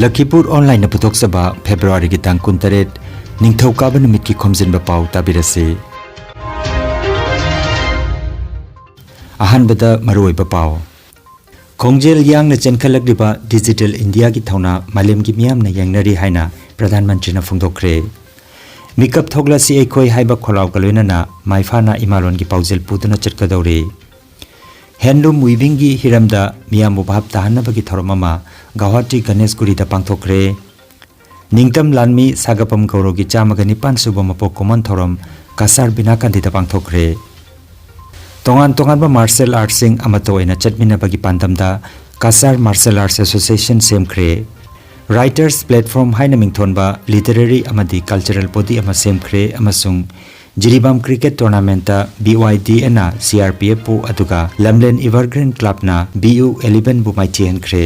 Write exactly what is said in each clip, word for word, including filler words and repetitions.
ꯂꯈꯤꯄꯨꯔ ꯑꯣꯟꯂꯥꯏꯟꯅ ꯄꯨꯊꯣꯛꯆꯕ ꯐꯦꯕ꯭ꯔꯨꯋꯥꯔꯤꯒꯤ ꯇꯥꯡ ꯀꯨꯟꯇꯔꯦꯠ, ꯅꯤꯡꯊꯧꯀꯥꯕ ꯅꯨꯃꯤꯠꯀꯤ ꯈꯣꯝꯖꯤꯟꯕ ꯄꯥꯎ ꯇꯥꯕꯤꯔꯁꯤ꯫ ꯑꯍꯥꯟꯕꯗ ꯃꯔꯨꯑꯣꯏꯕ ꯄꯥꯎ꯫ ꯈꯣꯡꯖꯦꯜ ꯌꯥꯡꯅ ꯆꯦꯟꯈꯠꯂꯛꯂꯤꯕ ꯗꯤꯖꯤꯇꯦꯜ ꯏꯟꯗꯤꯌꯥꯒꯤ ꯊꯧꯅꯥ ꯃꯥꯂꯦꯝꯒꯤ ꯃꯤꯌꯥꯝꯅ ꯌꯦꯡꯅꯔꯤ ꯍꯥꯏꯅ ꯄ꯭ꯔꯙꯥꯟ ꯃꯟꯇ꯭ꯔꯤꯅ ꯐꯣꯡꯗꯣꯛꯈ꯭ꯔꯦ꯫ ꯃꯤꯀꯞ ꯊꯣꯛꯂꯁꯤ ꯑꯩꯈꯣꯏ ꯍꯥꯏꯕ ꯈꯣꯜꯂꯥꯎꯒ ꯂꯣꯏꯅꯅ ꯃꯥꯏꯐꯥꯅ ꯏꯃꯥꯂꯣꯟꯒꯤ ꯄꯥꯎꯖꯦꯜ ꯄꯨꯗꯨꯅ ꯆꯠꯀꯗꯧꯔꯤ꯫ ꯍꯦꯟꯂꯨꯝ ꯋꯤꯚꯤꯡꯒꯤ ꯍꯤꯔꯝꯗ ꯃꯤꯌꯥꯝꯕꯨ ꯚꯥꯞ ꯇꯥꯍꯟꯅꯕꯒꯤ ꯊꯧꯔꯝ ꯑꯃ ꯒꯧꯍꯥꯇꯤ ꯒꯅꯦꯁꯒꯨꯔꯤꯗ ꯄꯥꯡꯊꯣꯛꯈ꯭ꯔꯦ꯫ ꯅꯤꯡꯇꯝ ꯂꯥꯟꯃꯤ ꯁꯥꯒꯄꯝ ꯒꯧꯔꯣꯒꯤ ꯆꯥꯝꯃꯒ ꯅꯤꯄꯥꯟ ꯁꯨꯕ ꯃꯄꯣꯛ ꯀꯨꯝꯑꯣꯟ ꯊꯧꯔꯝ ꯀꯁꯥꯔ ꯕꯤꯅꯥꯀꯥꯟꯗꯤꯗ ꯄꯥꯡꯊꯣꯛꯈ꯭ꯔꯦ꯫ ꯇꯣꯉꯥꯟ ꯇꯣꯉꯥꯟꯕ ꯃꯥꯔꯁꯦꯜ ꯑꯥꯔꯠꯁꯤꯡ ꯑꯃꯠꯇ ꯑꯣꯏꯅ ꯆꯠꯃꯤꯟꯅꯕꯒꯤ ꯄꯥꯟꯗꯝꯗ ꯀꯁꯥꯔ ꯃꯥꯔꯁꯦꯜ ꯑꯥꯔꯠꯁ ꯑꯦꯁꯣꯁꯤꯌꯦꯁꯟ ꯁꯦꯝꯈ꯭ꯔꯦ꯫ ꯔꯥꯏꯇꯔꯁ ꯄ꯭ꯂꯦꯠꯐꯣꯔꯝ ꯍꯥꯏꯅ ꯃꯤꯡꯊꯣꯟꯕ ꯂꯤꯇꯔꯦꯔꯤ ꯑꯃꯗꯤ ꯀꯜꯆꯔꯦꯜ ꯕꯣꯗꯤ ꯑꯃ ꯁꯦꯝꯈ꯭ꯔꯦ ꯑꯃꯁꯨꯡ ꯖꯤꯔꯤꯕꯥꯝ ꯀ꯭ꯔꯤꯀꯦꯠ ꯇꯣꯔꯅꯥꯃꯦꯟꯠꯇ B Y D N C R P ꯑꯦꯐꯄꯨ ꯑꯗꯨꯒ ꯂꯝꯂꯦꯟ ꯏꯚꯔꯒ꯭ꯔꯤꯟ ꯀ꯭ꯂꯕꯅ ꯕꯤ ꯌꯨ ꯏꯂꯦꯚꯦꯟꯕꯨ ꯃꯥꯏꯊꯤꯍꯟꯈ꯭ꯔꯦ꯫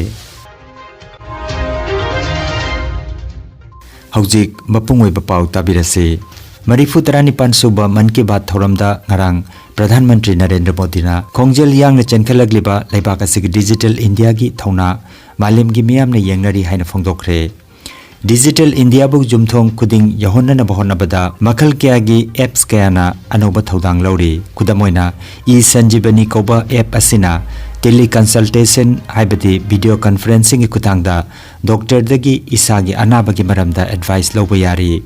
ꯍꯧꯖꯤꯛ ꯃꯄꯨꯡ ꯑꯣꯏꯕ ꯄꯥꯎ ꯇꯥꯕꯤꯔꯁꯤ꯫ ꯃꯔꯤꯐꯨ ꯇꯔꯥꯅꯤꯄꯥꯟ ꯁꯨꯕ ꯃꯟ ꯀꯤ ꯕꯥꯠ ꯊꯧꯔꯝꯗ ꯉꯔꯥꯡ ꯄ꯭ꯔꯙꯥꯟ ꯃꯟꯇ꯭ꯔꯤ ꯅꯔꯦꯟꯗ꯭ꯔ ꯃꯣꯗꯤꯅ ꯈꯣꯡꯖꯦꯜ ꯌꯥꯡꯅ ꯆꯦꯟꯈꯠꯂꯛꯂꯤꯕ ꯂꯩꯕꯥꯛ ꯑꯁꯤꯒꯤ ꯗꯤꯖꯤꯇꯦꯜ ꯏꯟꯗꯤꯌꯥꯒꯤ ꯊꯧꯅꯥ ꯃꯥꯂꯦꯝꯒꯤ ꯃꯤꯌꯥꯝꯅ ꯌꯦꯡꯅꯔꯤ ꯍꯥꯏꯅ ꯐꯣꯡꯗꯣꯛꯈ꯭ꯔꯦ꯫ ꯗꯤꯖꯤꯇꯦꯜ ꯏꯟꯗꯤꯌꯥꯕꯨ ꯌꯨꯝꯊꯣꯡ ꯈꯨꯗꯤꯡ ꯌꯧꯍꯟꯅꯅꯕ ꯍꯣꯠꯅꯕꯗ ꯃꯈꯜ ꯀꯌꯥꯒꯤ ꯑꯦꯞꯁ ꯀꯌꯥꯅ ꯑꯅꯧꯕ ꯊꯧꯗꯥꯡ ꯂꯧꯔꯤ꯫ ꯈꯨꯗꯝ ꯑꯣꯏꯅ, ꯏ ꯁꯟꯖꯤꯕꯅꯤ ꯀꯧꯕ ꯑꯦꯞ ꯑꯁꯤꯅ ꯇꯦꯂꯤ ꯀꯟꯁꯜꯇꯦꯁꯟ, ꯍꯥꯏꯕꯗꯤ ꯚꯤꯗꯤꯑꯣ ꯀꯟꯐꯔꯦꯟꯁꯤꯡꯒꯤ ꯈꯨꯠꯊꯥꯡꯗ ꯗꯣꯛꯇꯔꯗꯒꯤ ꯏꯁꯥꯒꯤ ꯑꯅꯥꯕꯒꯤ ꯃꯔꯝꯗ ꯑꯦꯗꯚꯥꯏꯁ ꯂꯧꯕ ꯌꯥꯔꯤ꯫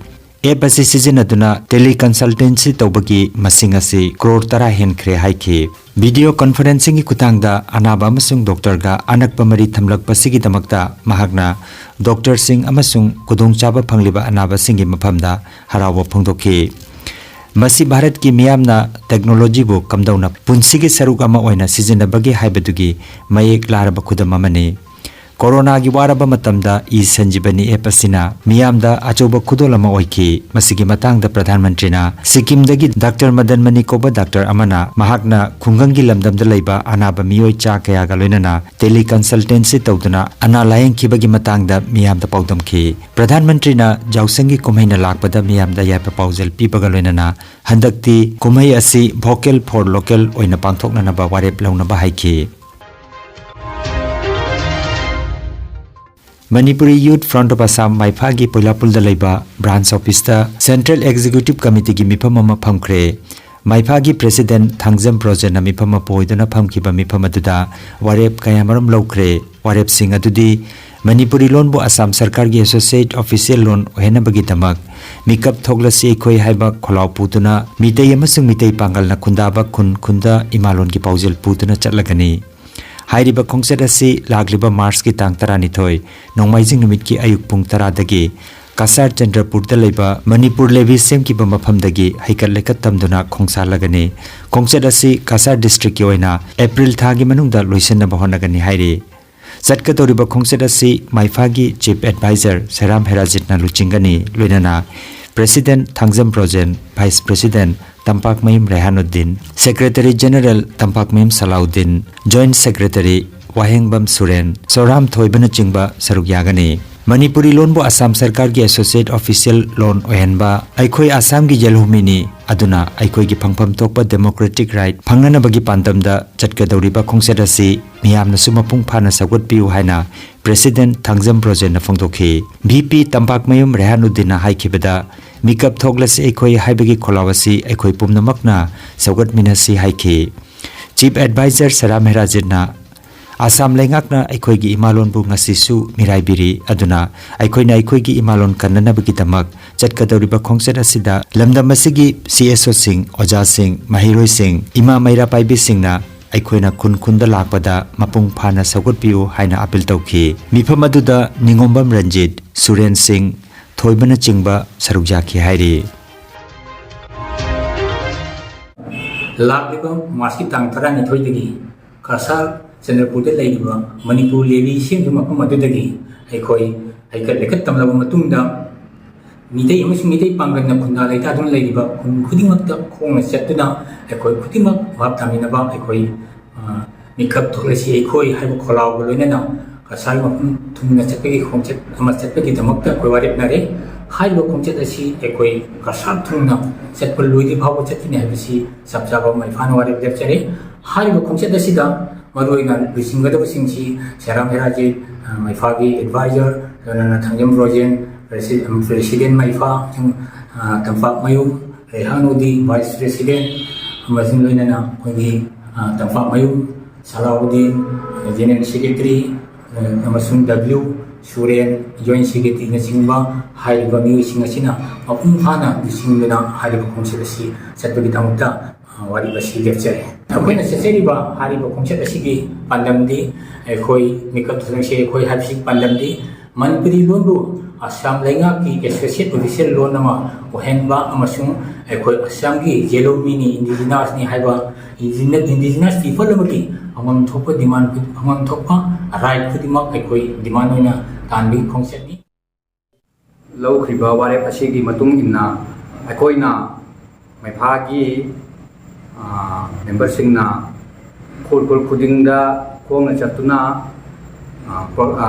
ꯑꯦꯞ ꯑꯁꯤ ꯁꯤꯖꯤꯟꯅꯗꯨꯅ ꯇꯦꯂꯤ ꯀꯟꯁꯜꯇꯦꯟꯁꯤ ꯇꯧꯕꯒꯤ ꯃꯁꯤꯡ ꯑꯁꯤ ꯀ꯭ꯔꯣꯔ ꯇꯔꯥ ꯍꯦꯟꯈ꯭ꯔꯦ ꯍꯥꯏꯈꯤ꯫ ꯚꯤꯗꯤꯑꯣ ꯀꯟꯐꯔꯦꯟꯁꯤꯡꯒꯤ ꯈꯨꯠꯊꯥꯡꯗ ꯑꯅꯥꯕ ꯑꯃꯁꯨꯡ ꯗꯣꯛꯇꯔꯒ ꯑꯅꯛꯄ ꯃꯔꯤ ꯊꯝꯂꯛꯄꯁꯤꯒꯤꯗꯃꯛꯇ ꯃꯍꯥꯛꯅ ꯗꯣꯛꯇꯔꯁꯤꯡ ꯑꯃꯁꯨꯡ ꯈꯨꯗꯣꯡꯆꯥꯕ ꯐꯪꯂꯤꯕ ꯑꯅꯥꯕꯁꯤꯡꯒꯤ ꯃꯐꯝꯗ ꯍꯔꯥꯎꯕ ꯐꯣꯡꯗꯣꯛꯈꯤ꯫ ꯃꯁꯤ ꯚꯥꯔꯠꯀꯤ ꯃꯤꯌꯥꯝꯅ ꯇꯦꯛꯅꯣꯂꯣꯖꯤꯕꯨ ꯀꯝꯗꯧꯅ ꯄꯨꯟꯁꯤꯒꯤ ꯁꯔꯨꯛ ꯑꯃ ꯑꯣꯏꯅ ꯁꯤꯖꯤꯟꯅꯕꯒꯦ ꯍꯥꯏꯕꯗꯨꯒꯤ ꯃꯌꯦꯛ ꯂꯥꯔꯕ ꯈꯨꯗꯝ ꯑꯃꯅꯤ꯫ ꯀꯣꯔꯣꯅꯥꯒꯤ ꯋꯥꯔꯕ ꯃꯇꯝꯗ ꯏ ꯁꯟꯖꯤꯕꯅꯤ ꯑꯦꯞ ꯑꯁꯤꯅ ꯃꯤꯌꯥꯝꯗ ꯑꯆꯧꯕ ꯈꯨꯗꯣꯜ ꯑꯃ ꯑꯣꯏꯈꯤ꯫ ꯃꯁꯤꯒꯤ ꯃꯇꯥꯡꯗ ꯄ꯭ꯔꯙꯥꯟ ꯃꯟꯇ꯭ꯔꯤꯅ ꯁꯤꯛꯀꯤꯝꯗꯒꯤ ꯗꯥꯛꯇꯔ ꯃꯗꯟ ꯃꯅꯤ ꯀꯧꯕ ꯗꯥꯛꯇꯔ ꯑꯃꯅ ꯃꯍꯥꯛꯅ ꯈꯨꯡꯒꯪꯒꯤ ꯂꯝꯗꯝꯗ ꯂꯩꯕ ꯑꯅꯥꯕ ꯃꯤꯑꯣꯏ ꯆꯥ ꯀꯌꯥꯒ ꯂꯣꯏꯅꯅ ꯇꯦꯂꯤ ꯀꯟꯁꯜꯇꯦꯟꯁꯤ ꯇꯧꯗꯨꯅ ꯑꯅꯥ ꯂꯥꯌꯦꯡꯈꯤꯕꯒꯤ ꯃꯇꯥꯡꯗ ꯃꯤꯌꯥꯝꯗ ꯄꯥꯎꯗꯝꯈꯤ꯫ ꯄ꯭ꯔꯙꯥꯟ ꯃꯟꯇ꯭ꯔꯤꯅ ꯌꯥꯎꯁꯪꯒꯤ ꯀꯨꯝꯍꯩꯅ ꯂꯥꯛꯄꯗ ꯃꯤꯌꯥꯝꯗ ꯌꯥꯏꯐ ꯄꯥꯎꯖꯦꯜ ꯄꯤꯕꯒ ꯂꯣꯏꯅꯅ ꯍꯟꯗꯛꯇꯤ ꯀꯨꯝꯍꯩ ꯑꯁꯤ Vocal for Local ꯑꯣꯏꯅ ꯄꯥꯡꯊꯣꯛꯅꯅꯕ ꯋꯥꯔꯦꯞ ꯂꯧꯅꯕ ꯍꯥꯏꯈꯤ꯫ Manipuri Youth Front of Assam ꯃꯥꯏꯐꯥꯒꯤ ꯄꯣꯏꯂꯥꯄꯨꯜꯗ ꯂꯩꯕ branch officeꯇ Central Executive Committeeꯒꯤ ꯃꯤꯐꯝ ꯑꯃ ꯐꯝꯈ꯭ꯔꯦ꯫ ꯃꯥꯏꯐꯥꯒꯤ President ꯊꯥꯡꯖꯝ ꯕ꯭ꯔꯣꯖꯦꯟꯅ ꯃꯤꯐꯝ ꯑꯃ ꯄꯣꯏꯗꯨꯅ ꯐꯝꯈꯤꯕ ꯃꯤꯐꯝ ꯑꯗꯨꯗ ꯋꯥꯔꯦꯞ ꯀꯌꯥꯃꯔꯨꯝ ꯂꯧꯈ꯭ꯔꯦ꯫ ꯋꯥꯔꯦꯞꯁꯤꯡ ꯑꯗꯨꯗꯤ ꯃꯅꯤꯄꯨꯔꯤ ꯂꯣꯟꯕꯨ ꯑꯁꯥꯝ ꯁꯔꯀꯥꯔꯒꯤ associate official ꯂꯣꯟ ꯑꯣꯏꯍꯟꯅꯕꯒꯤꯗꯃꯛ ꯃꯤꯀꯞ ꯊꯣꯛꯂꯁꯤ ꯑꯩꯈꯣꯏ ꯍꯥꯏꯕ ꯈꯣꯜꯂꯥꯎ ꯄꯨꯗꯨꯅ ꯃꯤꯇꯩ ꯑꯃꯁꯨꯡ ꯃꯤꯇꯩ ꯄꯥꯡꯒꯜꯅ ꯈꯨꯟꯗꯥꯕ ꯈꯨꯟ ꯈꯨꯟꯗ ꯏꯃꯥꯂꯣꯟꯒꯤ ꯄꯥꯎꯖꯦꯜ ꯄꯨꯗꯨꯅ ꯆꯠꯂꯒꯅꯤ꯫ ꯍꯥꯏꯔꯤꯕ ꯈꯣꯡꯆꯠ ꯑꯁꯤ ꯂꯥꯛꯂꯤꯕ ꯃꯥꯔꯆꯀꯤ ꯇꯥꯡ ꯇꯔꯥꯅꯤꯊꯣꯏ, ꯅꯣꯡꯃꯥꯏꯖꯤꯡ ꯅꯨꯃꯤꯠꯀꯤ ꯑꯌꯨꯛ ꯄꯨꯡ ꯇꯔꯥꯗꯒꯤ ꯀꯁꯥꯔ ꯆꯟꯗ꯭ꯔꯄꯨꯔꯗ ꯂꯩꯕ ꯃꯅꯤꯄꯨꯔ ꯂꯦꯚꯤ ꯁꯦꯝꯈꯤꯕ ꯃꯐꯝꯗꯒꯤ ꯍꯩꯀꯠ ꯂꯩꯀꯠ ꯇꯝꯗꯨꯅ ꯈꯣꯡꯁꯥꯜꯂꯒꯅꯤ꯫ ꯈꯣꯡꯆꯠ ꯑꯁꯤ ꯀꯁꯥꯔ districtꯀꯤ ꯑꯣꯏꯅ ꯑꯦꯄ꯭ꯔꯤꯜ ꯊꯥꯒꯤ ꯃꯅꯨꯡꯗ ꯂꯣꯏꯁꯤꯟꯅꯕ ꯍꯣꯠꯅꯒꯅꯤ ꯍꯥꯏꯔꯤ꯫ ꯆꯠꯀꯗꯧꯔꯤꯕ ꯈꯣꯡꯆꯠ ꯑꯁꯤ ꯃꯥꯏꯐꯥꯒꯤ Chief Advisor ꯁꯦꯔꯥꯝ ꯍꯦꯔꯥꯖꯤꯠꯅ ꯂꯨꯆꯤꯡꯒꯅꯤ, ꯂꯣꯏꯅꯅ President Thangjam Brojen, Vice President ꯇꯝꯄꯥꯛꯃꯌꯨꯝ ꯔꯦꯍꯥꯅꯨꯗꯤꯟ, Secretary General ꯇꯝꯄꯥꯛꯃꯌꯨꯝ ꯁꯂꯥꯎꯗꯤꯟ, Joint Secretary ꯋꯥꯍꯦꯡꯕꯝ ꯁꯨꯔꯦꯟ, ꯁꯣꯔꯥꯝ ꯊꯣꯏꯕꯅꯆꯤꯡꯕ ꯁꯔꯨꯛ ꯌꯥꯒꯅꯤ꯫ ꯃꯅꯤꯄꯨꯔꯤ ꯂꯣꯟꯕꯨ ꯑꯁꯥꯝ ꯁꯔꯀꯥꯔꯒꯤ associate official ꯂꯣꯟ ꯑꯣꯏꯍꯟꯕ ꯑꯩꯈꯣꯏ ꯑꯁꯥꯝꯒꯤ ꯌꯦꯜꯍꯧꯃꯤꯅꯤ, ꯑꯗꯨꯅ ꯑꯩꯈꯣꯏꯒꯤ ꯐꯪꯐꯝ ꯊꯣꯛꯄ democratic right ꯐꯪꯅꯅꯕꯒꯤ ꯄꯥꯟꯗꯝꯗ ꯆꯠꯀꯗꯧꯔꯤꯕ ꯈꯣꯡꯆꯠ ꯑꯁꯤ ꯃꯤꯌꯥꯝꯅꯁꯨ ꯃꯄꯨꯡ ꯐꯥꯅ ꯁꯧꯒꯠꯄꯤꯌꯨ ꯍꯥꯏꯅ President ꯊꯥꯡꯖꯝ ꯕ꯭ꯔꯣꯖꯦꯟꯅ ꯐꯣꯡꯗꯣꯛꯈꯤ꯫ VP ꯇꯝꯄꯥꯛꯃꯌꯨꯝ ꯔꯦꯍꯥꯅꯨꯗꯤꯟꯅ ꯍꯥꯏꯈꯤꯕꯗ, ꯃꯤꯀꯞ ꯊꯣꯛꯂꯁꯤ ꯑꯩꯈꯣꯏ ꯍꯥꯏꯕꯒꯤ ꯈꯣꯜꯂꯥꯎ ꯑꯁꯤ ꯑꯩꯈꯣꯏ ꯄꯨꯝꯅꯃꯛꯅ ꯁꯧꯒꯠꯃꯤꯟꯅꯁꯤ ꯍꯥꯏꯈꯤ꯫ Chief Advisor ꯁꯦꯔꯥꯝ ꯍꯦꯔꯥꯖꯤꯠꯅ ꯑꯁꯥꯝ ꯂꯩꯉꯥꯛꯅ ꯑꯩꯈꯣꯏꯒꯤ ꯏꯃꯥꯂꯣꯟꯕꯨ ꯉꯁꯤꯁꯨ ꯃꯤꯔꯥꯏꯕꯤꯔꯤ, ꯑꯗꯨꯅ ꯑꯩꯈꯣꯏꯅ ꯑꯩꯈꯣꯏꯒꯤ ꯏꯃꯥꯂꯣꯟ ꯀꯟꯅꯅꯕꯒꯤꯗꯃꯛ ꯆꯠꯀꯗꯧꯔꯤꯕ ꯈꯣꯡꯆꯠ ꯑꯁꯤꯗ ꯂꯝꯗꯝ ꯑꯁꯤꯒꯤ CSOꯁꯤꯡ, ꯑꯣꯖꯥꯁꯤꯡ, ꯃꯍꯩꯔꯣꯏꯁꯤꯡ, ꯏꯃꯥ ꯃꯩꯔꯥ ꯄꯥꯏꯕꯤꯁꯤꯡꯅ ꯑꯩꯈꯣꯏꯅ ꯈꯨꯟ ꯈꯨꯟꯗ ꯂꯥꯛꯄꯗ ꯃꯄꯨꯡ ꯐꯥꯅ ꯁꯧꯒꯠꯄꯤꯌꯨ ꯍꯥꯏꯅ ꯑꯥꯄꯤꯜ ꯇꯧꯈꯤ꯫ ꯃꯤꯐꯝ ꯑꯗꯨꯗ ꯅꯤꯉꯣꯝꯕꯝ ꯔꯟꯖꯤꯠ, ꯁꯨꯔꯦꯟ ꯁꯤꯡ, ꯊꯣꯏꯕꯅꯆꯤꯡꯕ ꯁꯔꯨꯛ ꯌꯥꯈꯤ ꯍꯥꯏꯔꯤ꯫ ꯂꯥꯛꯂꯤꯕ ꯃꯥꯔꯆꯀꯤ ꯇꯥꯡ ꯇꯔꯥꯅꯤꯊꯣꯏꯗꯒꯤ ꯀꯁꯥꯔ ꯆꯟꯗ꯭ꯔꯄꯨꯔꯗ ꯂꯩꯔꯤꯕ ꯃꯅꯤꯄꯨꯔ ꯂꯦꯚꯤ ꯁꯦꯝꯈꯤꯕ ꯃꯐꯝ ꯑꯗꯨꯗꯒꯤ ꯑꯩꯈꯣꯏ ꯍꯩꯀꯠ ꯂꯩꯀꯠ ꯇꯝꯂꯕ ꯃꯇꯨꯡꯗ ꯃꯤꯇꯩ ꯑꯃꯁꯨꯡ ꯃꯤꯇꯩ ꯄꯥꯡꯒꯜꯅ ꯈꯨꯟꯗꯥ ꯂꯩꯇꯥꯗꯨꯅ ꯂꯩꯔꯤꯕ ꯈꯨꯟ ꯈꯨꯗꯤꯡꯃꯛꯇ ꯈꯣꯡꯅ ꯆꯠꯇꯨꯅ ꯑꯩꯈꯣꯏ ꯈꯨꯗꯤꯡꯃꯛ ꯚꯥꯞ ꯇꯥꯃꯤꯟꯅꯕ ꯑꯩꯈꯣꯏ, ꯑ, ꯃꯤꯀꯞ ꯊꯣꯛꯂꯁꯤ ꯑꯩꯈꯣꯏ ꯍꯥꯏꯕ ꯈꯣꯜꯂꯥꯎꯒ ꯂꯣꯏꯅꯅ ꯀꯁꯥꯔ ꯃꯐꯝ ꯊꯨꯡꯅ ꯆꯠꯄꯒꯤ ꯈꯣꯡꯆꯠ ꯑꯃ ꯆꯠꯄꯒꯤꯗꯃꯛꯇ ꯑꯩꯈꯣꯏ ꯋꯥꯔꯦꯞꯅꯔꯦ꯫ ꯍꯥꯏꯔꯤꯕ ꯈꯣꯡꯆꯠ ꯑꯁꯤ ꯑꯩꯈꯣꯏ ꯀꯁꯥꯔ ꯊꯨꯡꯅ ꯆꯠꯄ ꯂꯣꯏꯗ꯭ꯔꯤ ꯐꯥꯎꯕ ꯆꯠꯀꯅꯤ ꯍꯥꯏꯕꯁꯤ ꯆꯞ ꯆꯥꯕ ꯃꯥꯏꯐꯥꯅ ꯋꯥꯔꯦꯞ ꯂꯦꯞꯆꯔꯦ꯫ ꯍꯥꯏꯔꯤꯕ ꯈꯣꯡꯆꯠ ꯑꯁꯤꯗ ꯃꯔꯨꯑꯣꯏꯅ ꯂꯨꯆꯤꯡꯒꯗꯕꯁꯤꯡꯁꯤ ꯁꯦꯔꯥꯝ ꯍꯦꯔꯥꯖꯤꯠ, ꯑ, ꯃꯩꯐꯥꯒꯤ advisor, ꯂꯣꯏꯅꯅ ꯊꯥꯡꯖꯝ ꯔꯣꯖꯦꯟ, presi-, ꯎꯝ, president ꯃꯩꯐꯥ, ꯎꯝ, ꯑ, ꯇꯝꯄꯥꯛꯃꯌꯨꯝ, ꯔꯦꯍꯥꯟ ꯎꯗꯤ, vice president, ꯑꯃꯁꯨꯡ ꯂꯣꯏꯅꯅ ꯑꯩꯈꯣꯏꯒꯤ, ꯑ, ꯇꯝꯄꯥꯛꯃꯌꯨꯝ ꯁꯂꯥꯎꯗꯤꯟ, general secretary, ꯑ, ꯑꯃꯁꯨꯡ W ꯁꯨꯔꯦꯟ, joint secretaryꯅꯆꯤꯡꯕ ꯍꯥꯏꯔꯤꯕ ꯃꯤꯑꯣꯏꯁꯤꯡ ꯑꯁꯤꯅ ꯃꯄꯨꯡ ꯐꯥꯅ ꯂꯨꯆꯤꯡꯗꯨꯅ ꯍꯥꯏꯔꯤꯕ ꯈꯣꯡꯆꯠ ꯑꯁꯤ ꯆꯠꯄꯒꯤꯗꯃꯛꯇ, ꯑ, ꯋꯥꯔꯦꯞ ꯑꯁꯤ ꯂꯦꯞꯆꯔꯦ꯫ ꯑꯩꯈꯣꯏꯅ ꯆꯠꯆꯔꯤꯕ ꯍꯥꯏꯔꯤꯕ ꯈꯣꯡꯆꯠ ꯑꯁꯤꯒꯤ ꯄꯥꯟꯗꯝꯗꯤ ꯑꯩꯈꯣꯏ ꯃꯤꯀꯞ ꯊꯣꯛꯂꯛꯁꯤ, ꯑꯩꯈꯣꯏ ꯍꯥꯏꯕꯁꯤ ꯄꯥꯟꯗꯝꯗꯤ ꯃꯅꯤꯄꯨꯔꯤ ꯂꯣꯟꯕꯨ ꯑꯁꯥꯝ ꯂꯩꯉꯥꯛꯀꯤ associate official ꯂꯣꯟ ꯑꯃ ꯑꯣꯏꯍꯟꯕ ꯑꯃꯁꯨꯡ ꯑꯩꯈꯣꯏ ꯑꯁꯥꯝꯒꯤ ꯖꯦꯂꯣꯃꯤꯅꯤ, indigenous ꯅꯤ ꯍꯥꯏꯕ indigena-, indigenous people ꯑꯃꯒꯤ ꯐꯪꯐꯝ ꯊꯣꯛꯄ demand, ꯐꯪꯐꯝ ꯊꯣꯛꯄ right ꯈꯨꯗꯤꯡꯃꯛ ꯑꯩꯈꯣꯏ demand ꯑꯣꯏꯅ ꯇꯥꯟꯕꯒꯤ ꯈꯣꯡꯆꯠꯅꯤ꯫ ꯂꯧꯈ꯭ꯔꯤꯕ ꯋꯥꯔꯦꯞ ꯑꯁꯤꯒꯤ ꯃꯇꯨꯡ ꯏꯟꯅ ꯑꯩꯈꯣꯏꯅ ꯃꯩꯐꯥꯒꯤ, ꯑ, memberꯁꯤꯡꯅ ꯈꯨꯜ ꯈꯨꯜ ꯈꯨꯗꯤꯡꯗ ꯈꯣꯡꯅ ꯆꯠꯇꯨꯅ, ꯑ, ꯄ꯭ꯔꯣ-, ꯑ,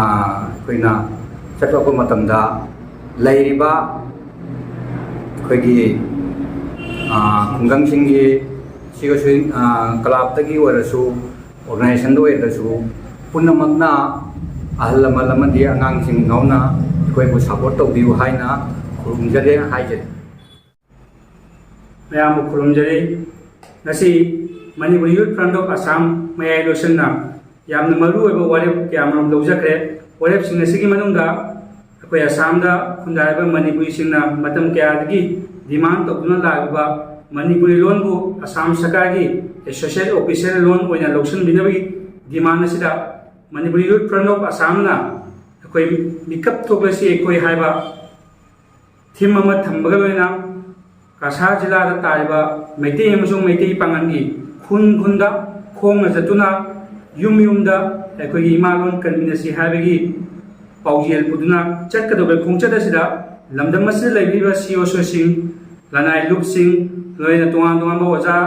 ꯑꯩꯈꯣꯏꯅ ꯆꯠꯊꯣꯛꯄ ꯃꯇꯝꯗ ꯂꯩꯔꯤꯕ ꯑꯩꯈꯣꯏꯒꯤ, ꯑ, ꯈꯨꯡꯒꯪꯁꯤꯡꯒꯤ ꯁꯤꯒꯁꯨ, ꯑ, clubꯇꯒꯤ ꯑꯣꯏꯔꯁꯨ, organizationꯗ ꯑꯣꯏꯔꯁꯨ, ꯄꯨꯝꯅꯃꯛꯅ ꯑꯍꯜ ꯂꯃꯟ ꯑꯃꯗꯤ ꯑꯉꯥꯡꯁꯤꯡ ꯌꯥꯎꯅ ꯑꯩꯈꯣꯏꯕꯨ support ꯇꯧꯕꯤꯌꯨ ꯍꯥꯏꯅ ꯈꯨꯔꯨꯝꯖꯔꯤ ꯍꯥꯏꯖꯔꯤ꯫ ꯃꯌꯥꯝꯕꯨ ꯈꯨꯔꯨꯝꯖꯔꯤ꯫ ꯉꯁꯤ Manipuri Youth Front of Assam ꯃꯌꯥꯏ ꯂꯣꯏꯁꯪꯅ ꯌꯥꯝꯅ ꯃꯔꯨ ꯑꯣꯏꯕ ꯋꯥꯔꯦꯞ ꯀꯌꯥ ꯑꯃꯔꯣꯝ ꯂꯧꯖꯈ꯭ꯔꯦ꯫ ꯋꯥꯔꯦꯞꯁꯤꯡ ꯑꯁꯤꯒꯤ ꯃꯅꯨꯡꯗ ꯑꯩꯈꯣꯏ ꯑꯁꯥꯝꯗ ꯈꯨꯟꯗꯥꯔꯤꯕ ꯃꯅꯤꯄꯨꯔꯤꯁꯤꯡꯅ ꯃꯇꯝ ꯀꯌꯥꯗꯒꯤ demand ꯇꯧꯗꯨꯅ ꯂꯥꯛꯂꯤꯕ ꯃꯅꯤꯄꯨꯔꯤ ꯂꯣꯟꯕꯨ ꯑꯁꯥꯝ ꯁꯔꯀꯥꯔꯒꯤ associate official ꯂꯣꯟ ꯑꯣꯏꯅ ꯂꯧꯁꯤꯟꯕꯤꯅꯕꯒꯤ demand ꯑꯁꯤꯗ Manipuri Youth Front of Assamꯅ ꯑꯩꯈꯣꯏ ꯃꯤꯀꯞ ꯊꯣꯛꯂꯁꯤ ꯑꯩꯈꯣꯏ ꯍꯥꯏꯕ theme ꯑꯃ ꯊꯝꯕꯒ ꯂꯣꯏꯅꯅ ꯀꯁꯥꯔ ꯖꯤꯂꯥꯗ ꯇꯥꯔꯤꯕ ꯃꯩꯇꯩ ꯑꯃꯁꯨꯡ ꯃꯩꯇꯩ ꯄꯥꯉꯜꯒꯤ ꯈꯨꯟ ꯈꯨꯟꯗ ꯈꯣꯡꯅ ꯆꯠꯇꯨꯅ, ꯌꯨꯝ ꯌꯨꯝꯗ ꯑꯩꯈꯣꯏꯒꯤ ꯏꯃꯥ ꯂꯣꯟ ꯀꯟꯃꯤꯟꯅꯁꯤ ꯍꯥꯏꯕꯒꯤ ꯄꯥꯎꯖꯦꯜ ꯄꯨꯗꯨꯅ ꯆꯠꯀꯗꯧꯔꯤꯕ ꯈꯣꯡꯆꯠ ꯑꯁꯤꯗ ꯂꯝꯗꯝ ꯑꯁꯤꯗ ꯂꯩꯕꯤꯔꯤꯕ C O C O ꯁꯤꯡ, ꯂꯅꯥꯏ ꯂꯨꯞꯁꯤꯡ, ꯂꯣꯏꯅ ꯇꯣꯉꯥꯟ ꯇꯣꯉꯥꯟꯕ ꯑꯣꯖꯥ,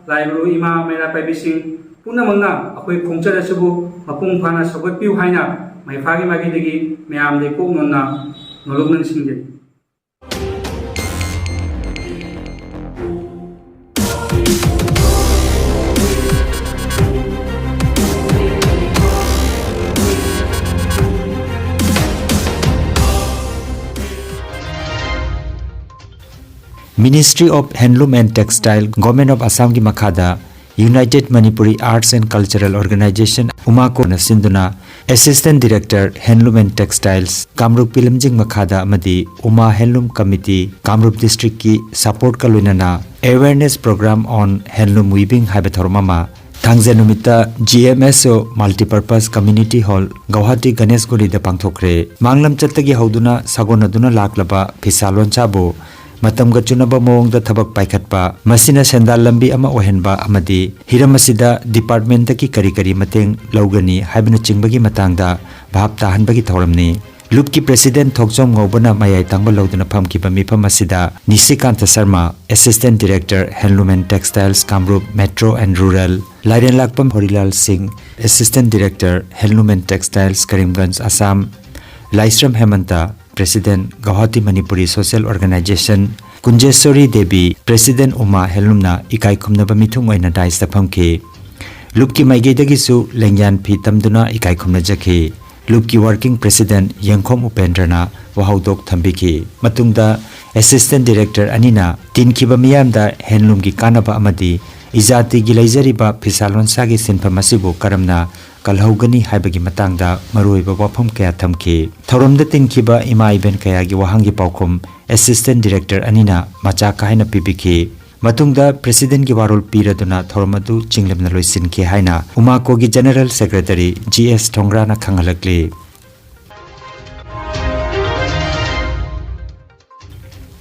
ꯂꯥꯏ ꯒꯨꯔꯨ, ꯏꯃꯥ, ꯃꯩꯔꯥ ꯄꯥꯏꯕꯤꯁꯤꯡ ꯄꯨꯝꯅꯃꯛꯅ ꯑꯩꯈꯣꯏ ꯈꯣꯡꯆꯠ ꯑꯁꯤꯕꯨ ꯃꯄꯨꯡ ꯐꯥꯅ ꯁꯧꯒꯠꯄꯤꯌꯨ ꯍꯥꯏꯅ ꯃꯩꯐꯥꯒꯤ ꯃꯥꯏꯀꯩꯗꯒꯤ ꯃꯌꯥꯝꯗ ꯏꯀꯣꯛ ꯅꯣꯟꯅ ꯅꯣꯂꯨꯛ ꯅꯤꯡꯁꯤꯡꯖꯔꯤ꯫ Ministry of Handloom and Textile, Government of Assamꯒꯤ ꯃꯈꯥꯗ United Manipuri Arts and Cultural Organization, ꯎꯃꯥꯀꯣꯅ ꯁꯤꯟꯗꯨꯅ Assistant Director Handloom and Textiles, ꯀꯥꯃꯔꯨꯞꯀꯤ ꯂꯝꯖꯤꯡ ꯃꯈꯥꯗ ꯑꯃꯗꯤ ꯎꯃꯥ Handloom Committee, ꯀꯥꯃꯔꯨꯞ Districtꯀꯤ supportꯀ ꯂꯣꯏꯅꯅ Awareness Program on Handloom Weaving ꯍꯥꯏꯕ ꯊꯧꯔꯝ ꯑꯃ ꯊꯥꯡꯖ ꯅꯨꯃꯤꯠꯇ G M S O Multipurpose Community Hall, Guwahati ꯒꯅꯦꯁꯒꯨꯔꯤꯗ ꯄꯥꯡꯊꯣꯛꯈ꯭ꯔꯦ꯫ ꯃꯥꯡꯂꯝꯆꯠꯇꯒꯤ ꯍꯧꯗꯨꯅ ꯁꯥꯒꯣꯟꯅꯗꯨꯅ ꯂꯥꯛꯂꯕ ꯐꯤꯁꯥ ꯂꯣꯟꯁꯥꯕꯨ ꯃꯇꯝꯒ ꯆꯨꯅꯕ ꯃꯑꯣꯡꯗ ꯊꯕꯛ ꯄꯥꯏꯈꯠꯄ, ꯃꯁꯤꯅ ꯁꯦꯟꯗꯥꯜ ꯂꯝꯕꯤ ꯑꯃ ꯑꯣꯏꯍꯟꯕ ꯑꯃꯗꯤ ꯍꯤꯔꯝ ꯑꯁꯤꯗ departmentꯇꯒꯤ ꯀꯔꯤ ꯀꯔꯤ ꯃꯇꯦꯡ ꯂꯧꯒꯅꯤ ꯍꯥꯏꯕꯅꯆꯤꯡꯕꯒꯤ ꯃꯇꯥꯡꯗ ꯚꯥꯞ ꯇꯥꯍꯟꯕꯒꯤ ꯊꯧꯔꯝꯅꯤ꯫ ꯂꯨꯞꯀꯤ President ꯊꯣꯛꯆꯣꯝ ꯉꯧꯕꯅ ꯃꯌꯥꯏ ꯊꯪꯕ ꯂꯧꯗꯨꯅ ꯐꯝꯈꯤꯕ ꯃꯤꯐꯝ ꯑꯁꯤꯗ ꯅꯤꯁꯤꯀꯥꯟꯇ Sharma, Assistant Director Handloom and Textiles, ꯀꯥꯃꯔꯨꯞ Metro and Rural, ꯂꯥꯏꯔꯦꯟꯂꯥꯛꯄꯝ ꯍꯣꯔꯤꯂꯥꯜ ꯁꯤꯡ, Assistant Director Handloom and Textiles, Karimganj, Assam, Laishram ꯍꯦꯃꯟꯇ, President, Guwahati Manipuri Social Organization, Kunjeshori Devi, President, ꯎꯃꯥ Handloomꯅ ꯏꯀꯥꯏ ꯈꯨꯝꯅꯕ ꯃꯤꯊꯨꯡ ꯑꯣꯏꯅ dais ꯐꯝꯈꯤ꯫ ꯂꯨꯞꯀꯤ ꯃꯥꯏꯀꯩꯗꯒꯤꯁꯨ ꯂꯦꯡꯌꯥꯟ ꯐꯤ ꯇꯝꯗꯨꯅ ꯏꯀꯥꯏ ꯈꯨꯝꯅꯖꯈꯤ꯫ ꯂꯨꯞꯀꯤ Working President ꯌꯦꯡꯈꯣꯝ ꯎꯄꯦꯟꯗ꯭ꯔꯅ ꯋꯥꯍꯧꯗꯣꯛ ꯊꯝꯕꯤꯈꯤ꯫ ꯃꯇꯨꯡꯗ Assistant Director ꯑꯅꯤꯅ ꯇꯤꯟꯈꯤꯕ ꯃꯤꯌꯥꯝꯗ handloomꯒꯤ ꯀꯥꯟꯅꯕ ꯑꯃꯗꯤ ꯏꯖꯥꯇꯤꯒꯤ ꯂꯩꯖꯔꯤꯕ ꯐꯤꯁꯥ ꯂꯣꯟꯁꯥꯒꯤ ꯁꯤꯟꯐꯝ ꯑꯁꯤꯕꯨ ꯀꯔꯝꯅ ꯀꯜꯍꯧꯒꯅꯤ ꯍꯥꯏꯕꯒꯤ ꯃꯇꯥꯡꯗ ꯃꯔꯨꯑꯣꯏꯕ ꯋꯥꯐꯝ ꯀꯌꯥ ꯊꯝꯈꯤ꯫ ꯊꯧꯔꯝꯗ ꯇꯤꯟꯈꯤꯕ ꯏꯃꯥ ꯏꯕꯦꯟ ꯀꯌꯥꯒꯤ ꯋꯥꯍꯪꯒꯤ ꯄꯥꯎꯈꯨꯝ Assistant Director ꯑꯅꯤꯅ ꯃꯆꯥꯛ ꯀꯥꯏꯅ ꯄꯤꯕꯤꯈꯤ꯫ ꯃꯇꯨꯡꯗ Presidentꯀꯤ ꯋꯥꯔꯣꯜ ꯄꯤꯔꯗꯨꯅ ꯊꯧꯔꯝ ꯑꯗꯨ ꯆꯤꯡꯂꯦꯝꯅ ꯂꯣꯏꯁꯤꯟꯈꯤ ꯍꯥꯏꯅ ꯎꯃꯥꯀꯣꯒꯤ General Secretary G S ꯊꯣꯡꯒ꯭ꯔꯥꯅ ꯈꯪꯍꯜꯂꯛꯂꯤ꯫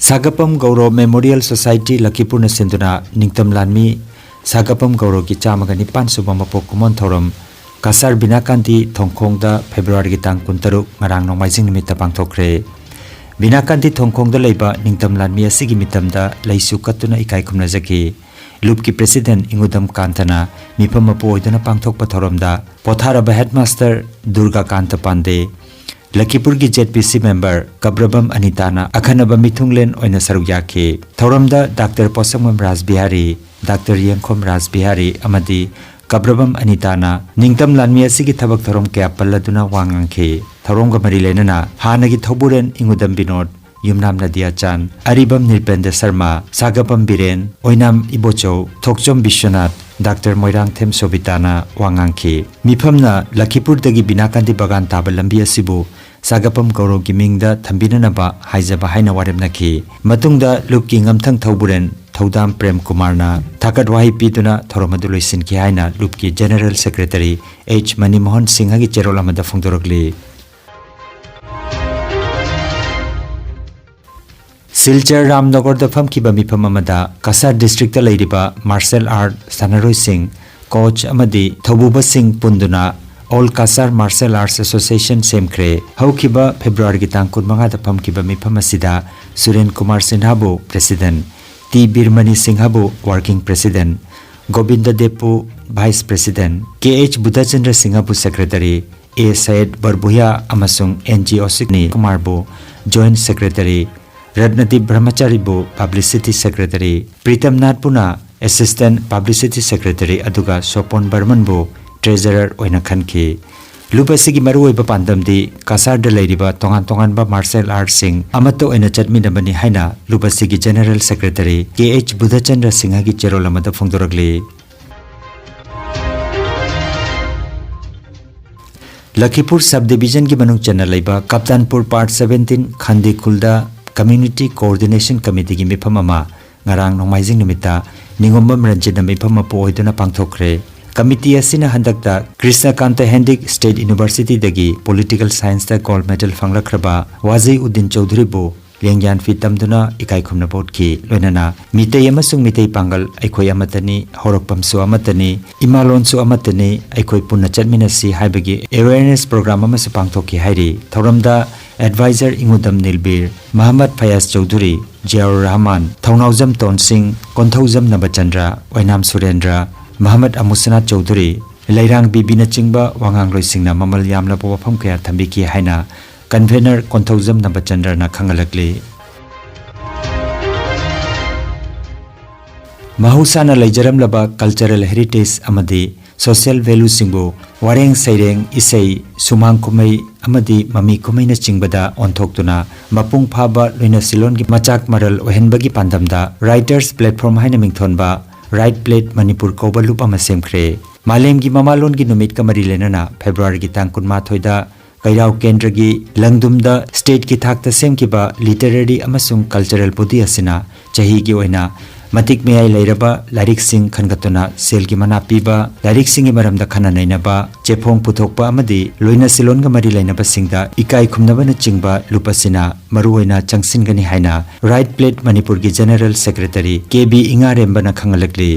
ꯁꯥꯒꯄꯝ Gouro Memorial Society ꯂꯈꯤꯄꯨꯔꯅ ꯁꯤꯟꯗꯨꯅ ꯅꯤꯡꯇꯝ ꯂꯥꯟꯃꯤ ꯁꯥꯒꯄꯝ ꯒꯧꯔꯣꯒꯤ ꯆꯥꯝꯃꯒ ꯅꯤꯄꯥꯟ ꯁꯨꯕ ꯃꯄꯣꯛ ꯀꯨꯝꯑꯣꯟ ꯊꯧꯔꯝ ꯀꯁꯥꯔ ꯕꯤꯅꯥꯀꯥꯟꯇꯤ ꯊꯣꯡꯈꯣꯡꯗ Februaryꯒꯤ ꯇꯥꯡ ꯀꯨꯟꯇꯔꯨꯛ, ꯉꯔꯥꯡ ꯅꯣꯡꯃꯥꯏꯖꯤꯡ ꯅꯨꯃꯤꯠꯇ ꯄꯥꯡꯊꯣꯛꯈ꯭ꯔꯦ꯫ ꯕꯤꯅꯥꯀꯥꯟꯇꯤ ꯊꯣꯡꯈꯣꯡꯗ ꯂꯩꯕ ꯅꯤꯡꯇꯝ ꯂꯥꯟꯃꯤ ꯑꯁꯤꯒꯤ ꯃꯤꯇꯝꯗ ꯂꯩꯁꯨ ꯀꯠꯇꯨꯅ ꯏꯀꯥꯏ ꯈꯨꯝꯅꯖꯈꯤ꯫ ꯂꯨꯞꯀꯤ President ꯏꯉꯨꯗꯝ ꯀꯥꯟꯇꯅ ꯃꯤꯐꯝ ꯃꯄꯨ ꯑꯣꯏꯗꯨꯅ ꯄꯥꯡꯊꯣꯛꯄ ꯊꯧꯔꯝꯗ ꯄꯣꯊꯥꯔꯕ Headmaster ꯗꯨꯔꯒꯥ ꯀꯥꯟꯇ ꯄꯥꯟꯗꯦ, ꯂꯈꯤꯄꯨꯔꯒꯤ Z P C member ꯀꯕ꯭ꯔꯕꯝ ꯑꯅꯤꯇꯥꯅ ꯑꯈꯟꯅꯕ ꯃꯤꯊꯨꯡꯂꯦꯟ ꯑꯣꯏꯅ ꯁꯔꯨꯛ ꯌꯥꯈꯤ꯫ ꯊꯧꯔꯝꯗ Doctor ꯄꯣꯠꯁꯪꯕꯝ ꯔꯥꯖꯕꯤꯍꯥꯔꯤ, Doctor ꯌꯦꯡꯈꯣꯝ ꯔꯥꯖꯕꯤꯍꯥꯔꯤ ꯑꯃꯗꯤ ꯀꯕ꯭ꯔꯕꯝ ꯑꯅꯤꯇꯥꯅ ꯅꯤꯡꯇꯝ ꯂꯥꯟꯃꯤ ꯑꯁꯤꯒꯤ ꯊꯕꯛ ꯊꯧꯔꯝ ꯀꯌꯥ ꯄꯜꯂꯗꯨꯅ ꯋꯥ ꯉꯥꯡꯈꯤ꯫ ꯊꯧꯔꯝꯒ ꯃꯔꯤ ꯂꯩꯅꯅ ꯍꯥꯟꯅꯒꯤ ꯊꯧꯕꯨꯔꯦꯟ ꯏꯉꯨꯗꯝ ꯕꯤꯅꯣꯗ, ꯌꯨꯝꯅꯥꯝ ꯅꯗꯤꯌꯥ ꯆꯥꯟ, ꯑꯔꯤꯕꯝ ꯅꯤꯔꯄꯦꯟꯗ ꯁꯔꯃ, ꯁꯥꯒꯄꯝ ꯕꯤꯔꯦꯟ, ꯑꯣꯏꯅꯥꯝ ꯏꯕꯣꯆꯧ, ꯊꯣꯛꯆꯣꯝ ꯕꯤꯁ꯭ꯋꯅꯥꯊ, ꯗꯥꯛꯇꯔ ꯃꯣꯏꯔꯥꯡꯊꯦꯝ ꯁꯣꯕꯤꯇꯥꯅ ꯋꯥ ꯉꯥꯡꯈꯤ꯫ ꯃꯤꯐꯝꯅ ꯂꯈꯤꯄꯨꯔꯗꯒꯤ ꯕꯤꯅꯥꯀꯥꯟꯗꯤ ꯕꯒꯥꯟ ꯇꯥꯕ ꯂꯝꯕꯤ ꯑꯁꯤꯕꯨ ꯁꯥꯒꯄꯝ ꯒꯧꯔꯧꯒꯤ ꯃꯤꯡꯗ ꯊꯝꯕꯤꯅꯅꯕ ꯍꯥꯏꯖꯕ ꯍꯥꯏꯅ ꯋꯥꯔꯦꯞꯅꯈꯤ꯫ ꯃꯇꯨꯡꯗ ꯂꯨꯞꯀꯤ ꯉꯝꯊꯪ ꯊꯧꯕꯨꯔꯦꯟ ꯊꯧꯗꯥꯝ ꯄ꯭ꯔꯦꯝ ꯀꯨꯃꯥꯔꯅ ꯊꯥꯒꯠ ꯋꯥꯍꯩ ꯄꯤꯗꯨꯅ ꯊꯧꯔꯝ ꯑꯗꯨ ꯂꯣꯏꯁꯤꯟꯈꯤ ꯍꯥꯏꯅ ꯂꯨꯞꯀꯤ ꯖꯦꯅꯔꯦꯜ ꯁꯦꯀ꯭ꯔꯦꯇꯔꯤ ꯑꯩꯆ ꯃꯅꯤꯃꯣꯍꯟ ꯁꯤꯡꯍꯒꯤ ꯆꯦꯔꯣꯜ ꯑꯃꯗ ꯐꯣꯡꯗꯣꯔꯛꯂꯤ꯫ ꯁꯤꯜꯆꯔ ꯔꯥꯝꯅꯒꯔꯗ ꯐꯝꯈꯤꯕ ꯃꯤꯐꯝ ꯑꯃꯗ ꯀꯁꯥꯔ ꯗꯤꯁꯇ꯭ꯔꯤꯛꯇ ꯂꯩꯔꯤꯕ ꯃꯥꯔꯁꯦꯜ ꯑꯥꯔꯠ ꯁꯥꯟꯅꯔꯣꯏꯁꯤꯡ, ꯀꯣꯆ ꯑꯃꯗꯤ ꯊꯧꯕꯨꯕꯁꯤꯡ ꯄꯨꯟꯗꯨꯅ all Cachar martial arts association ꯁꯦꯝꯈ꯭ꯔꯦ꯫ ꯍꯧꯈꯤꯕ ꯐꯦꯕ꯭ꯔꯨꯋꯥꯔꯤꯒꯤ ꯇꯥꯡ ꯀꯨꯟꯃꯉꯥꯗ ꯐꯝꯈꯤꯕ ꯃꯤꯐꯝ ꯑꯁꯤꯗ ꯁꯨꯔꯦꯟ ꯀꯨꯃꯥꯔ ꯁꯤꯟꯍꯥꯕꯨ ꯄ꯭ꯔꯦꯁꯤꯗꯦꯟ, ꯇꯤ ꯕꯤꯔꯃꯅꯤ ꯁꯤꯡꯍꯕꯨ ꯋꯥꯔꯀꯤꯡ ꯄ꯭ꯔꯦꯁꯤꯗꯦꯟ, ꯒꯣꯕꯤꯟꯗ ꯗꯦꯕꯄꯨ vice president, K H Budhachandra ꯁꯤꯡꯍꯕꯨ ꯁꯦꯀ꯭ꯔꯦꯇꯔꯤ, ꯑꯦ ꯁꯌꯦꯗ ꯕꯔꯕꯨꯌꯥ ꯑꯃꯁꯨꯡ ꯑꯦꯟ ꯖꯤ ꯑꯣꯁꯤꯛꯅꯤ ꯀꯨꯃꯥꯔꯕꯨ joint secretary, ꯔꯠꯅꯗꯤꯞ ꯕ꯭ꯔꯍꯃꯆꯥꯔꯤꯕꯨ publicity secretary, Pritam ꯅꯥꯠꯄꯨꯅ ꯑꯦꯁꯤꯁꯇꯦꯟꯠ ꯄꯕ꯭ꯂꯤꯁꯤꯇꯤ ꯁꯦꯀ꯭ꯔꯦꯇꯔꯤ, ꯑꯗꯨꯒ ꯁꯣꯄꯣꯟ ꯕꯔꯃꯟꯕꯨ ꯇ꯭ꯔꯦꯖꯔꯔ ꯑꯣꯏꯅ ꯈꯟꯈꯤ꯫ ꯂꯨꯞ ꯑꯁꯤꯒꯤ ꯃꯔꯨꯑꯣꯏꯕ ꯄꯥꯟꯗꯝꯗꯤ ꯀꯁꯥꯔꯗ ꯂꯩꯔꯤꯕ ꯇꯣꯉꯥꯟ ꯇꯣꯉꯥꯟꯕ ꯃꯥꯔꯁꯦꯜ ꯑꯥꯔꯠꯁꯤꯡ ꯑꯃꯠꯇ ꯑꯣꯏꯅ ꯆꯠꯃꯤꯟꯅꯕꯅꯤ ꯍꯥꯏꯅ ꯂꯨꯞ ꯑꯁꯤꯒꯤ ꯖꯦꯅꯔꯦꯜ ꯁꯦꯀ꯭ꯔꯦꯇꯔꯤ ꯀꯦ ꯑꯩꯆ ꯕꯨꯙꯆꯟꯗ꯭ꯔ ꯁꯤꯡꯍꯒꯤ ꯆꯦꯔꯣꯜ ꯑꯃꯗ ꯐꯣꯡꯗꯣꯔꯛꯂꯤ꯫ ꯂꯈꯤꯄꯨꯔ ꯁꯕ ꯗꯤꯕꯤꯖꯟꯒꯤ ꯃꯅꯨꯡ ꯆꯟꯅ ꯂꯩꯕ ꯀꯞꯇꯥꯟꯄꯨꯔ ꯄꯥꯔꯠ ꯁꯕꯦꯟꯇꯤꯟ ꯈꯥꯟꯗꯤꯈꯨꯜꯗ ꯀꯝꯃ꯭ꯌꯨꯅꯤꯇꯤ ꯀꯣꯑꯣꯔꯗꯤꯅꯦꯁꯟ ꯀꯃꯤꯇꯤꯒꯤ ꯃꯤꯐꯝ ꯑꯃ ꯉꯔꯥꯡ ꯅꯣꯡꯃꯥꯏꯖꯤꯡ ꯅꯨꯃꯤꯠꯇ ꯅꯤꯉꯣꯝꯕꯝ ꯔꯟꯖꯤꯠꯅ ꯃꯤꯐꯝ ꯃꯄꯨ ꯑꯣꯏꯗꯨꯅ ꯄꯥꯡꯊꯣꯛꯈ꯭ꯔꯦ꯫ ꯀꯃꯤꯇꯤ ꯑꯁꯤꯅ ꯍꯟꯗꯛꯇ ꯀ꯭ꯔꯤꯁꯅꯀꯥꯟꯇ ꯍꯦꯟꯗꯤꯛ ꯁ꯭ꯇꯦꯠ ꯌꯨꯅꯤꯚꯔꯁꯤꯇꯤꯗꯒꯤ ꯄꯣꯂꯤꯇꯤꯀꯦꯜ ꯁꯥꯏꯟꯁꯇ ꯒꯣꯜꯗ ꯃꯦꯗꯜ ꯐꯪꯂꯛꯈ꯭ꯔꯕ ꯋꯥꯖꯩ ꯎꯗꯤꯟ ꯆꯧꯙꯨꯔꯤꯕꯨ ꯂꯦꯡꯌꯥꯟ ꯐꯤ ꯇꯝꯗꯨꯅ ꯏꯀꯥꯏ ꯈꯨꯝꯅꯕ ꯎꯠꯈꯤ꯫ ꯂꯣꯏꯅꯅ ꯃꯤꯇꯩ ꯑꯃꯁꯨꯡ ꯃꯤꯇꯩ ꯄꯥꯡꯒꯜ ꯑꯩꯈꯣꯏ ꯑꯃꯠꯇꯅꯤ, ꯍꯧꯔꯛꯐꯝꯁꯨ ꯑꯃꯠꯇꯅꯤ, ꯏꯃꯥꯂꯣꯟꯁꯨ ꯑꯃꯠꯇꯅꯤ, ꯑꯩꯈꯣꯏ ꯄꯨꯟꯅ ꯆꯠꯃꯤꯟꯅꯁꯤ ꯍꯥꯏꯕꯒꯤ ꯑꯦꯋꯦꯌꯔꯅꯦꯁ ꯄ꯭ꯔꯣꯒ꯭ꯔꯥꯝ ꯑꯃꯁꯨ ꯄꯥꯡꯊꯣꯛꯈꯤ ꯍꯥꯏꯔꯤ꯫ ꯊꯧꯔꯝꯗ ꯑꯦꯗꯚꯥꯏꯖꯔ ꯏꯉꯨꯗꯝ ꯅꯤꯜꯕꯤꯔ, ꯃꯍꯃꯗ ꯐꯌꯥꯖ ꯆꯧꯙꯨꯔꯤ, ꯖꯤꯌꯥꯎꯔ ꯔꯍꯃꯥꯟ, ꯊꯧꯅꯥꯎꯖꯝ ꯇꯣꯟꯁꯤꯡ, ꯀꯣꯟꯊꯧꯖꯝ ꯅꯕꯆꯟꯗ꯭ꯔ, ꯑꯣꯏꯅꯥꯝ ꯁꯨꯔꯦꯟꯗ꯭ꯔ, ꯃꯍꯃꯗ ꯑꯃꯨꯁꯅꯥꯊ ꯆꯧꯙꯨꯔꯤ, ꯂꯩꯔꯥꯡ ꯕꯤꯕꯤꯅꯆꯤꯡꯕ ꯋꯥꯉꯥꯡꯂꯣꯏꯁꯤꯡꯅ ꯃꯃꯜ ꯌꯥꯝꯂꯕ ꯋꯥꯐꯝ ꯀꯌꯥ ꯊꯝꯕꯤꯈꯤ ꯍꯥꯏꯅ ꯀꯟꯚꯦꯅꯔ ꯀꯣꯟꯊꯧꯖꯝ ꯅꯕꯆꯟꯗ꯭ꯔꯅ ꯈꯪꯍꯜꯂꯛꯂꯤ꯫ ꯃꯍꯧꯁꯥꯅ ꯂꯩꯖꯔꯝꯂꯕ ꯀꯜꯆꯔꯦꯜ ꯍꯦꯔꯤꯇꯦꯖ ꯑꯃꯗꯤ social valueꯁꯤꯡꯕꯨ ꯋꯥꯔꯦꯡ ꯁꯩꯔꯦꯡ, ꯏꯁꯩ, ꯁꯨꯃꯥꯡ ꯀꯨꯝꯍꯩ ꯑꯃꯗꯤ ꯃꯃꯤ ꯀꯨꯝꯍꯩꯅꯆꯤꯡꯕꯗ ꯑꯣꯟꯊꯣꯛꯇꯨꯅ ꯃꯄꯨꯡ ꯐꯥꯕ ꯂꯣꯏꯅꯁꯤꯂꯣꯟꯒꯤ ꯃꯆꯥꯛ ꯃꯔꯜ ꯑꯣꯏꯍꯟꯕꯒꯤ ꯄꯥꯟꯗꯝꯗ Writers Platform ꯍꯥꯏꯅ ꯃꯤꯡꯊꯣꯟꯕ Write Plate Manipur ꯀꯧꯕ ꯂꯨꯞ ꯑꯃ ꯁꯦꯝꯈ꯭ꯔꯦ꯫ ꯃꯥꯂꯦꯝꯒꯤ ꯃꯃꯥꯂꯣꯟꯒꯤ ꯅꯨꯃꯤꯠꯀ ꯃꯔꯤ ꯂꯩꯅꯅ Februaryꯒꯤ ꯇꯥꯡ ꯀꯨꯟꯃꯥꯊꯣꯏꯗ ꯀꯩꯔꯥꯎ ꯀꯦꯟꯗ꯭ꯔꯒꯤ ꯂꯪꯗꯨꯝꯗ stateꯀꯤ ꯊꯥꯛꯇ ꯁꯦꯝꯈꯤꯕ literary ꯑꯃꯁꯨꯡ cultural body ꯑꯁꯤꯅ ꯆꯍꯤꯒꯤ ꯑꯣꯏꯅ ꯃꯇꯤꯛ ꯃꯌꯥꯏ ꯂꯩꯔꯕ ꯂꯥꯏꯔꯤꯛꯁꯤꯡ ꯈꯟꯒꯠꯇꯨꯅ ꯁꯦꯜꯒꯤ ꯃꯅꯥ ꯄꯤꯕ, ꯂꯥꯏꯔꯤꯛꯁꯤꯡꯒꯤ ꯃꯔꯝꯗ ꯈꯟꯅ ꯅꯩꯅꯕ, ꯆꯦꯐꯣꯡ ꯄꯨꯊꯣꯛꯄ ꯑꯃꯗꯤ ꯂꯣꯏꯅꯁꯤꯂꯣꯟꯒ ꯃꯔꯤ ꯂꯩꯅꯕꯁꯤꯡꯗ ꯏꯀꯥꯏ ꯈꯨꯝꯅꯕꯅꯆꯤꯡꯕ ꯂꯨꯞ ꯑꯁꯤꯅ ꯃꯔꯨꯑꯣꯏꯅ ꯆꯪꯁꯤꯟꯒꯅꯤ ꯍꯥꯏꯅ Write Plate ꯃꯅꯤꯄꯨꯔꯒꯤ General Secretary ꯀꯦ ꯕꯤ ꯏꯉꯥꯔꯦꯝꯕꯅ ꯈꯪꯍꯜꯂꯛꯂꯤ꯫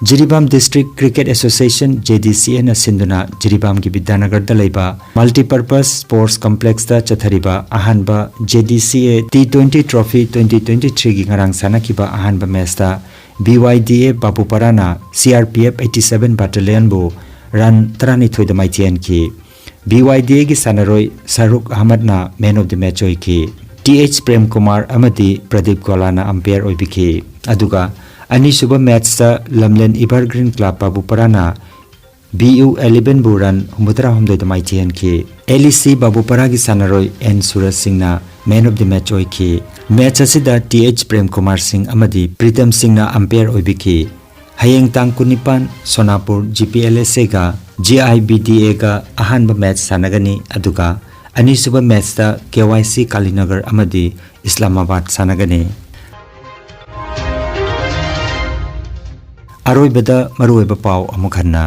ꯖꯤꯔꯤꯕꯥꯝ District Cricket Association, JDCAꯅ ꯁꯤꯟꯗꯨꯅ ꯖꯤꯔꯤꯕꯥꯝꯒꯤ ꯕꯤꯗ꯭ꯌꯥꯅꯒꯔꯗ ꯂꯩꯕ Multipurpose Sports Complexꯇ ꯆꯠꯊꯔꯤꯕ ꯑꯍꯥꯟꯕ JDCA T twenty Trophy twenty twenty-threeꯒꯤ ꯉꯔꯥꯡ ꯁꯥꯟꯅꯈꯤꯕ ꯑꯍꯥꯟꯕ matchꯇ BYDA ꯕꯥꯕꯨꯄꯥꯔꯥꯅ CRPF eighty-seven Battalionꯕꯨ run ꯇꯔꯥꯅꯤꯊꯣꯏꯗ ꯃꯥꯏꯊꯤꯍꯟꯈꯤ꯫ BYDAꯒꯤ ꯁꯥꯟꯅꯔꯣꯏ ꯁꯥꯔꯨꯈ ꯑꯍꯃꯗꯅ Man of the Match ꯑꯣꯏꯈꯤ꯫ ꯇꯤ ꯑꯩꯆ ꯄ꯭ꯔꯦꯝ ꯀꯨꯃꯥꯔ ꯑꯃꯗꯤ ꯄ꯭ꯔꯗꯤꯞ ꯒꯣꯂꯥꯅ umpire ꯑꯣꯏꯕꯤꯈꯤ꯫ ꯑꯗꯨꯒ ꯑꯅꯤꯁꯨꯕ matchꯇ ꯂꯝꯂꯦꯟ Evergreen Club ꯕꯥꯕꯨꯄꯥꯔꯥꯅ BU elevenꯕꯨ run ꯍꯨꯝꯐꯨꯇꯔꯥꯍꯨꯝꯗꯣꯏꯗ ꯃꯥꯏꯊꯤꯍꯟꯈꯤ꯫ LEC ꯕꯥꯕꯨꯄꯥꯔꯥꯒꯤ ꯁꯥꯟꯅꯔꯣꯏ ꯑꯦꯟ ꯁꯨꯔꯖ ꯁꯤꯡꯅ Man of the Match ꯑꯣꯏꯈꯤ꯫ Match ꯑꯁꯤꯗ ꯇꯤ ꯑꯩꯆ ꯄ꯭ꯔꯦꯝ ꯀꯨꯃꯥꯔ ꯁꯤꯡ ꯑꯃꯗꯤ ꯄ꯭ꯔꯤꯇꯝ ꯁꯤꯡꯅ umpire ꯑꯣꯏꯕꯤꯈꯤ꯫ ꯍꯌꯦꯡ ꯇꯥꯡ ꯀꯨꯟꯅꯤꯄꯥꯟ ꯁꯣꯅꯥꯄꯨꯔ GPLSAꯒ GIBDAꯒ ꯑꯍꯥꯟꯕ match ꯁꯥꯟꯅꯒꯅꯤ, ꯑꯗꯨꯒ ꯑꯅꯤꯁꯨꯕ matchꯇ KYC ꯀꯥꯂꯤꯅꯒꯔ ꯑꯃꯗꯤ ꯏꯁꯂꯥꯃꯥꯕꯥꯗ ꯁꯥꯟꯅꯒꯅꯤ꯫ ꯑꯔꯣꯏꯕꯗ ꯃꯔꯨꯑꯣꯏꯕ ꯄꯥꯎ ꯑꯃꯨꯛ ꯍꯟꯅ꯫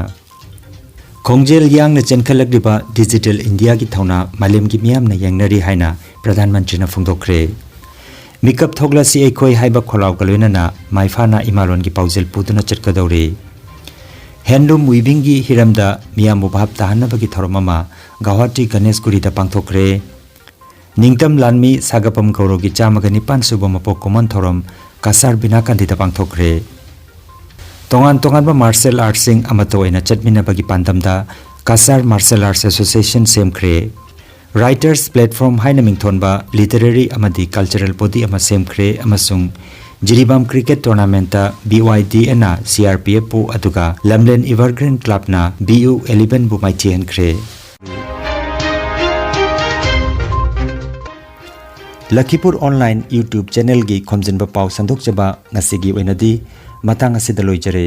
ꯈꯣꯡꯖꯦꯜ ꯌꯥꯡꯅ ꯆꯦꯟꯈꯠꯂꯛꯂꯤꯕ Digital Indiaꯒꯤ ꯊꯧꯅꯥ ꯃꯥꯂꯦꯝꯒꯤ ꯃꯤꯌꯥꯝꯅ ꯌꯦꯡꯅꯔꯤ ꯍꯥꯏꯅ ꯄ꯭ꯔꯙꯥꯟ ꯃꯟꯇ꯭ꯔꯤꯅ ꯐꯣꯡꯗꯣꯛꯈ꯭ꯔꯦ꯫ ꯃꯤꯀꯞ ꯊꯣꯛꯂꯁꯤ ꯑꯩꯈꯣꯏ ꯍꯥꯏꯕ ꯈꯣꯜꯂꯥꯎꯒ ꯂꯣꯏꯅꯅ ꯃꯥꯏꯐꯥꯅ ꯏꯃꯥꯂꯣꯟꯒꯤ ꯄꯥꯎꯖꯦꯜ ꯄꯨꯗꯨꯅ ꯆꯠꯀꯗꯧꯔꯤ꯫ Handloom weavingꯒꯤ ꯍꯤꯔꯝꯗ ꯃꯤꯌꯥꯝꯕꯨ ꯚꯥꯞ ꯇꯥꯍꯟꯅꯕꯒꯤ ꯊꯧꯔꯝ ꯑꯃ ꯒꯧꯍꯥꯇꯤ ꯒꯅꯦꯁꯒꯨꯔꯤꯗ ꯄꯥꯡꯊꯣꯛꯈ꯭ꯔꯦ꯫ ꯅꯤꯡꯇꯝ ꯂꯥꯟꯃꯤ ꯁꯥꯒꯄꯝ ꯒꯧꯔꯣꯒꯤ ꯆꯥꯝꯃꯒ ꯅꯤꯄꯥꯟ ꯁꯨꯕ ꯃꯄꯣꯛ ꯀꯨꯝꯑꯣꯟ ꯊꯧꯔꯝ ꯀꯁꯥꯔ ꯕꯤꯅꯥꯀꯥꯟꯗꯤꯗ ꯄꯥꯡꯊꯣꯛꯈ꯭ꯔꯦ꯫ ꯇꯣꯉꯥꯟ ꯇꯣꯉꯥꯟꯕ martial artsꯁꯤꯡ ꯑꯃꯠꯇ ꯑꯣꯏꯅ ꯆꯠꯃꯤꯟꯅꯕꯒꯤ ꯄꯥꯟꯗꯝꯗ Cachar Martial Arts Association ꯁꯦꯝꯈ꯭ꯔꯦ꯫ Writers Platform ꯍꯥꯏꯅ ꯃꯤꯡꯊꯣꯟꯕ literary ꯑꯃꯗꯤ cultural body ꯑꯃ ꯁꯦꯝꯈ꯭ꯔꯦ ꯑꯃꯁꯨꯡ ꯖꯤꯔꯤꯕꯥꯝ cricket tournamentꯇ BYDAꯅ CRPFꯄꯨ ꯑꯗꯨꯒ ꯂꯝꯂꯦꯟ Evergreen Clubꯅ BU elevenꯕꯨ ꯃꯥꯏꯊꯤꯍꯟꯈ꯭ꯔꯦ꯫ ꯂꯈꯤꯄꯨꯔ Online YouTube channelꯒꯤ ꯈꯣꯝꯖꯤꯟꯕ ꯄꯥꯎ ꯁꯟꯗꯣꯛꯆꯕ ꯉꯁꯤꯒꯤ ꯑꯣꯏꯅꯗꯤ ꯃꯇꯥꯡ ꯑꯁꯤꯗ ꯂꯣꯏꯖꯔꯦ꯫